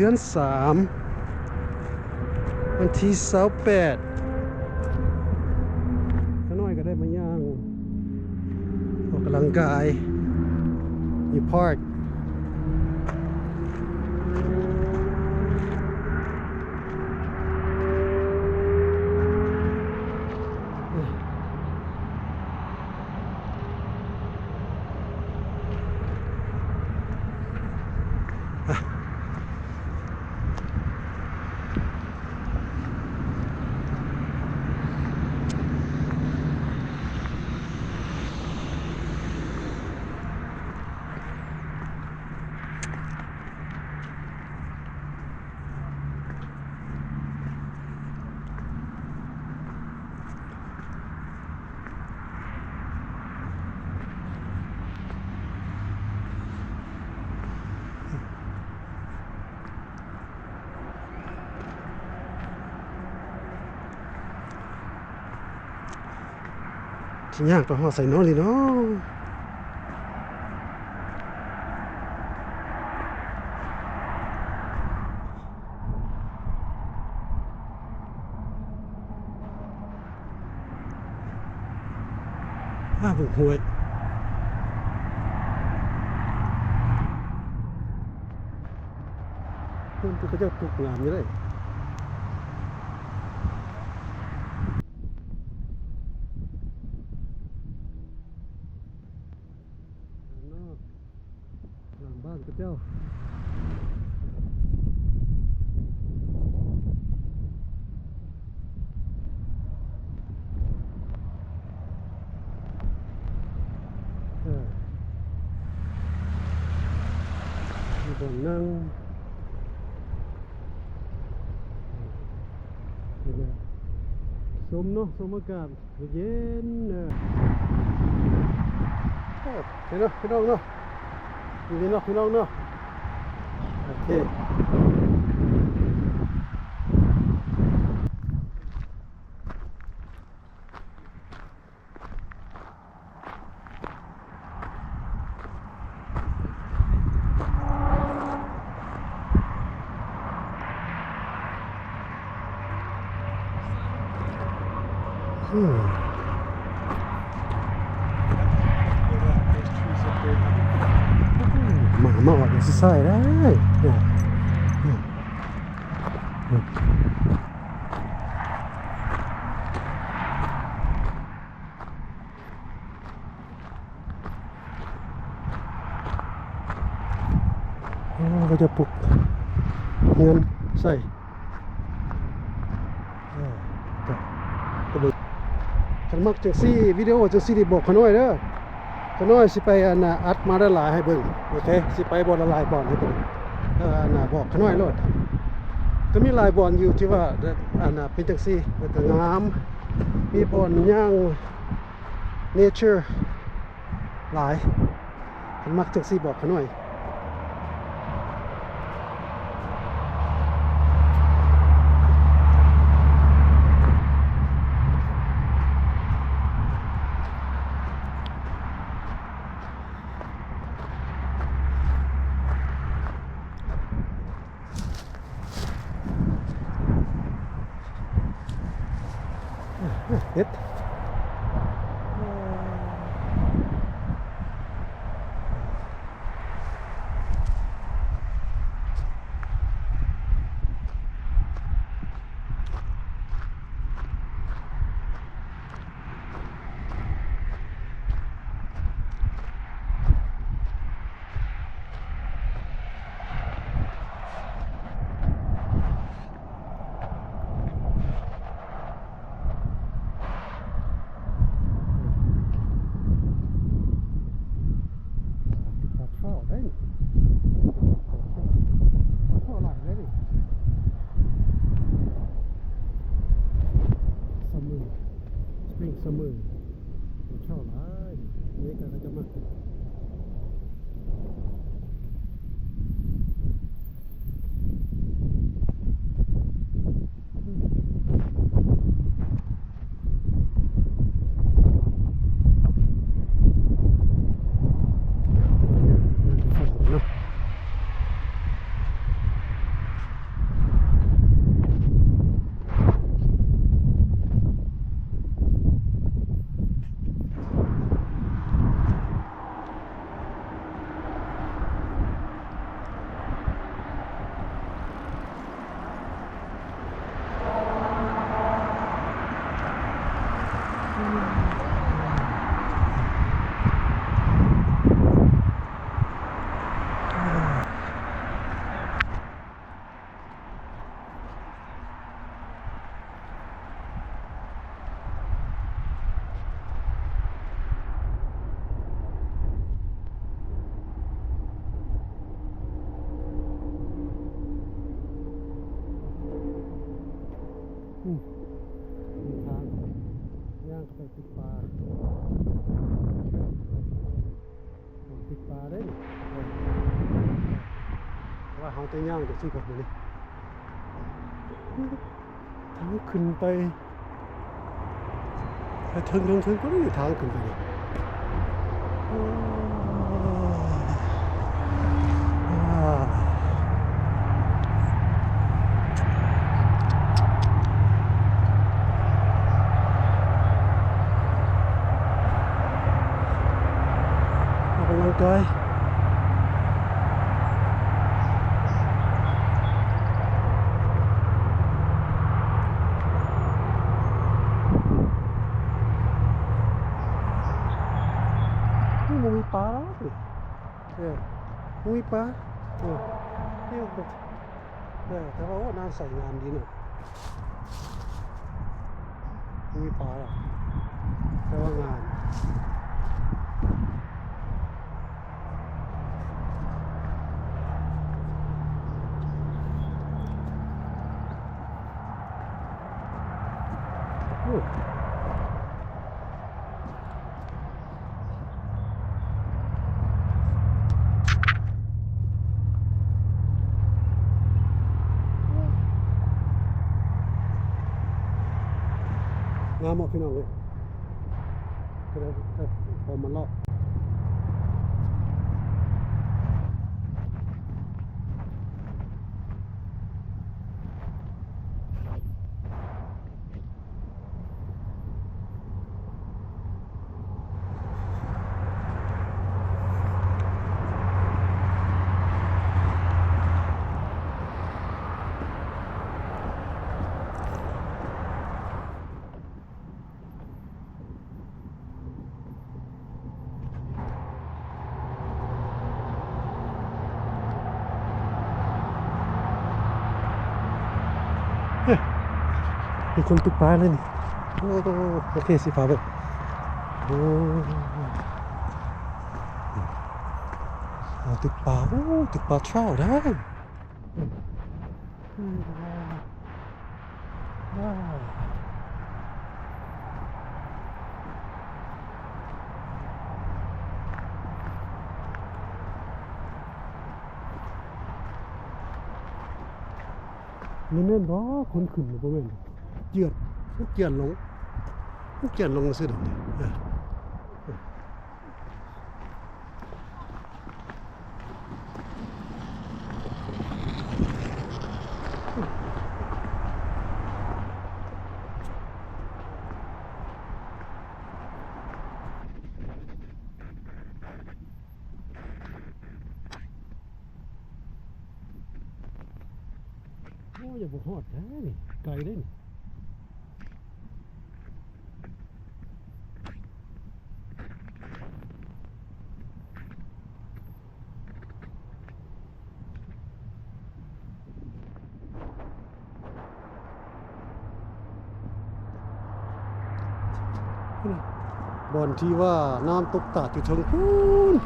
ເດືອນສາມ ວັນທີຊາວແປດ ຂ້ານ້ອຍກໍໄດ້ມາຍ່າງອອກກຳລັງກາຍຢູ່ພາກ. ຊິຍ່າງໄປຮອດໃສເນາະນີ້ເນາະ? ອ້າ ເບິ່ງຫ້ວຍ ເພິ່ນກໍເຈົ້າປູກງາມຢູ່ເດ້. ເນາະ ຫຼາມບ້ານຂະເຈົ້າ ເອີ ມີບ່ອນນັ່ງ ນີ້ແຫຼະ ຊົມເນາະ ຊົມອາກາດ ເຢັນເດີ ໂອ້ ເຫັນເນາະ ພີ່ນ້ອງເນາະ ຢູ່ນີ້ເນາະ ພີ່ນ້ອງເນາະ ໂອເຄ. ໝາມາອອກເອັກເຊີໄຊໄດ້. ໂອ້ ເຂົາເຈົ້າປຸກເຮືອນໃສ່ ເອີ ກໍເບິ່ງ ຄັນມັກຈັ່ງຊີ້ ວິດີໂອຈັ່ງຊີ້ນີ້ ບອກຂ້ານ້ອຍເດີ. ຂ້ານ້ອຍຊິໄປ ອັນນ່າ ອັດມາຫຼາຍໆໃຫ້ເບິ່ງ ໂອເຄ ຊິໄປບ່ອນຫຼາຍໆບ່ອນໃຫ້ເບິ່ງ ເອີ ອັນນ່າ ບອກຂ້ານ້ອຍໂລດ. ກໍມີຫຼາຍບ່ອນຢູ່ທີ່ວ່າ ອັນນ່າ ເປັນຈັ່ງຊີ້ ແລ້ວກໍງາມ ມີບ່ອນຍ່າງ ເນເຈີ ຫຼາຍ. ຄັນມັກຈັ່ງຊີ້ບອກຂ້ານ້ອຍ. ເຮັດ. ທາງຍ່າງເຂົ້າໄປຕິດປ່າ ຕິດປ່າເດ້ນີ້ ແຕ່ວ່າເຮົາຈະຍ່າງໄປຊື່ກັບນີ້ ທາງຂຶ້ນໄປ ໄປເທິງໆໆ ພຸ້ນ ທາງຂຶ້ນໄປນີ້ ໂອ້ ອອກກຳລັງກາຍ. ໂອ້ ບໍ່ມີປາເລີຍ ເອີ ບໍ່ມີປາ ເອີ ນີ້ ເອີ ແຕ່ວ່າ ໂອ້ ນ້ຳໃສງາມດີເນາະ ບໍ່ມີປາ ແຕ່ວ່າງາມ. ໂອ້ ງາມບໍ່ພີ່ນ້ອງເອີຍ ເອີ ເອີ ພໍມາເລາະ ເອີ ມີຄົນຕຶກປາເລີຍນີ້ ໂອ້ ໂອເຄ ຊິພາເບິ່ງ ໂອ້ ຕຶກປາ ໂອ້ ຕຶກປາທຣາວໄດ້. ນີ້ແມ່ນບໍ່? ຄົນຂຶ້ນນີ້ບໍ່ແມ່ນ ເຈື່ອນ ມັນເຈື່ອນລົງ ມັນເຈື່ອນລົງຊື່ດອກນີ້. ໂອ້ ຍັງບໍ່ຮອດແທ້ນີ້ ໄກເດ້ນີ້. ພຸ້ນນະ ບ່ອນທີ່ວ່ານ້ຳຕົກຕາດຢູ່ເທິງພຸ້ນ.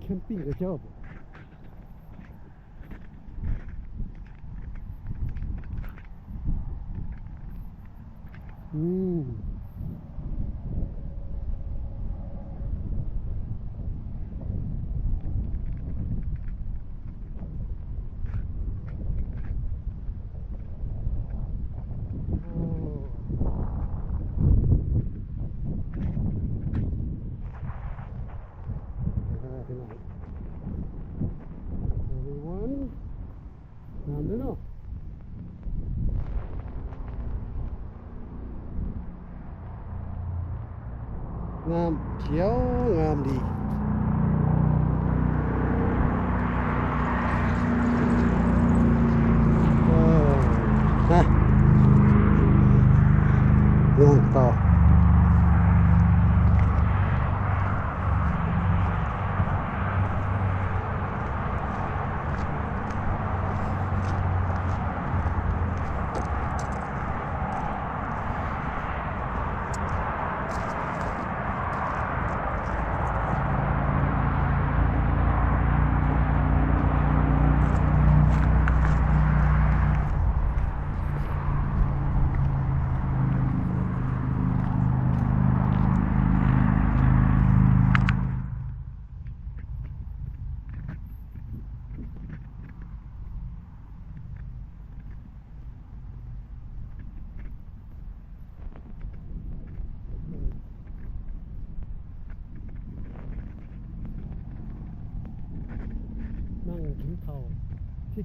ແຄມປິງເຂົາເຈົ້າ. ອືມ ໂອ້ ເອີ ພີ່ນ້ອງ ເອີ ງາມເດ້ເນາະ ງາມ ຂຽວງາມດີ. ເອີ ຮະ ຍ່າງຕໍ່.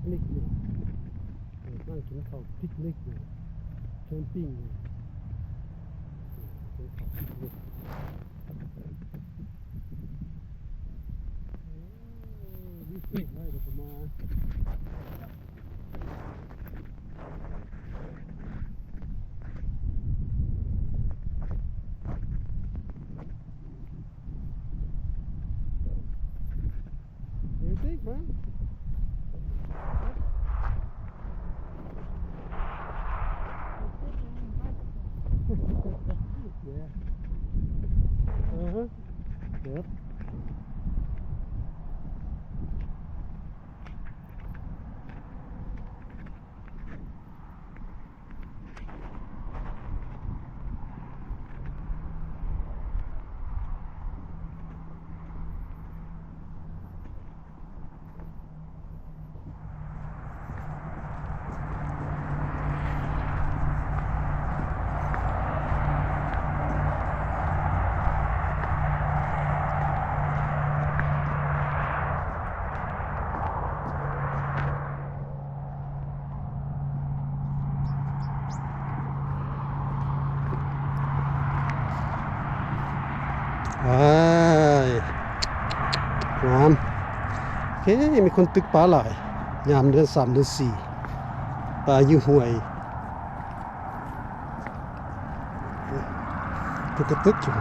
ນິກຢູ່ ເອີ ນັ່ງກິນເຂົ້າພິກນິກຢູ່ ແຄມປິງຢູ່ ກິນເຂົ້າພິກນິກ. ໂອ້ ມີເສງໄດ້ກໍມາ. What do you think, man? Yeah. Uh-huh. Yep. ອ້າຍ ງາມ. ເອີ ມີຄົນຕຶກປາຫຼາຍ ຍາມເດືອນສາມເດືອນສີ່ ປາຢູ່ຫ້ວຍ ຕຶກກະຕຶກຢູ່.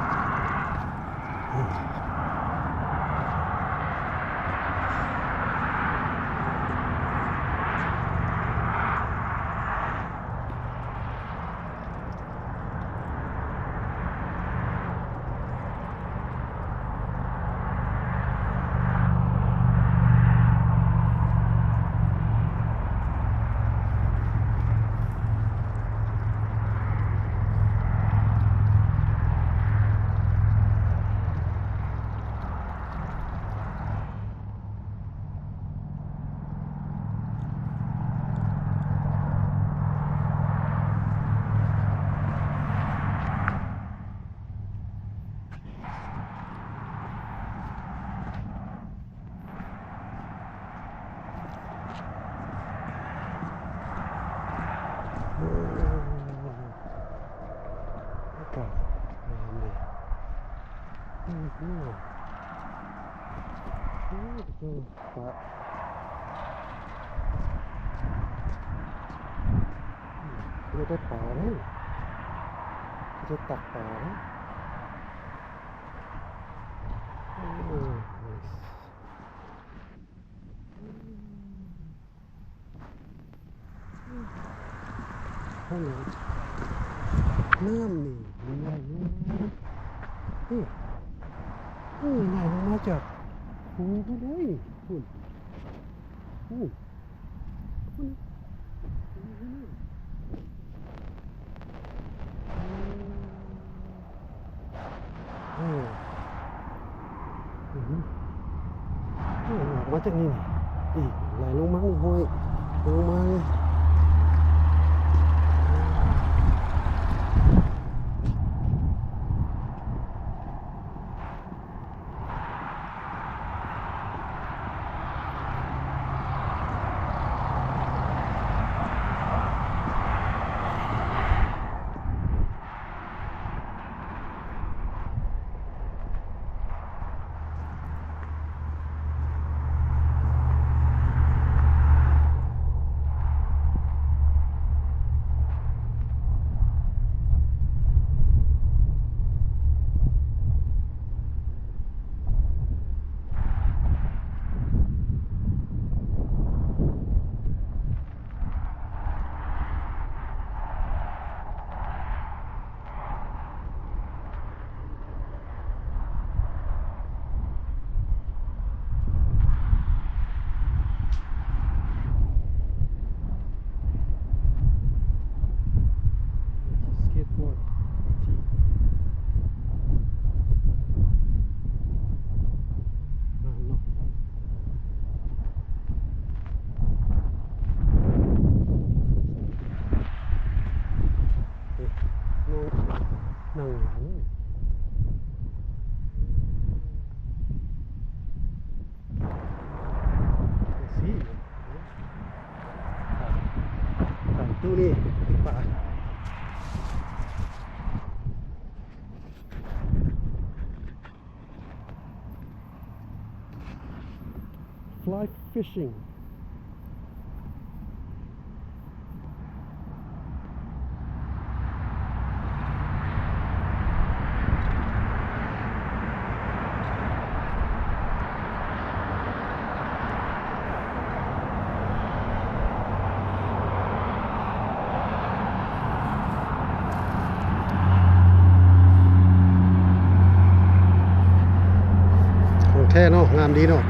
ອາກາດງາມເດ. ອືມ ໂອ້ ປາ ອືມ ເຂົາເຈົ້າໄດ້ປາເດ້ ເຂົາເຈົ້າຕັກປາເດ້. ໂອ້ ໂອ້ ນ້ຳນີ້ມັນໄຫຼລົງມາ ນີ້ ເອີ ໄຫຼລົງມາຈາກພູພຸ້ນເດ້ ພຸ້ນ ພຸ້ນ ພຸ້ນ. ເອີ ອືຮຶ ເອີ ອອກມາຈາກນີ້ນີ້ ນີ້ ໄຫຼລົງມາຫ້ວຍ ລົງມາ. ໂຕນີ້ປາ fly fishing. ຂອງແທ້ເນາະ ງາມດີເນາະ.